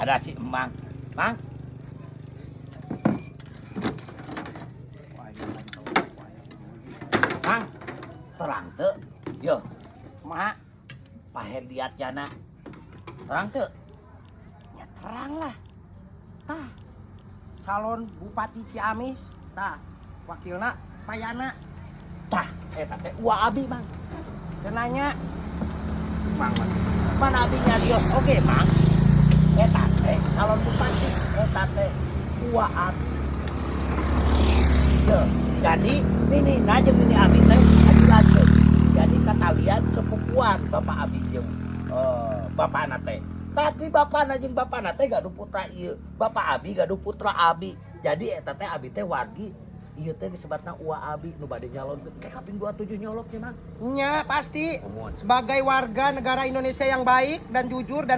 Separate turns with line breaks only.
Ada si Emang. Mang. Mang, terang teu? Yo,
Mak,
Pak Herdiat Jana. Terang teu?
Ya terang lah. Tah, calon Bupati Ciamis, tah, wakilna Payana.
Tah, eta teh ua abi, Mang.
Teu nanya,
Mang, Mang. Mana abi nyarios oge, Mang. Eta teh calon bupati, eta teh ua abi. Yo, jadi nini jeung nini abi teh lanjut. Jadi katalian sepupuan bapak abi jeung bapakna teh. Tadi bapakna jeung bapakna teh gaduh putra ieu. Bapak abi gaduh putra abi. Jadi eta teh abi teh wargi ieu teh disebatna ua abi nu bade nyalon kayak kaping 27 nyolok nya, Mang.
Nya pasti
Komun.
Sebagai warga negara Indonesia yang baik dan jujur dan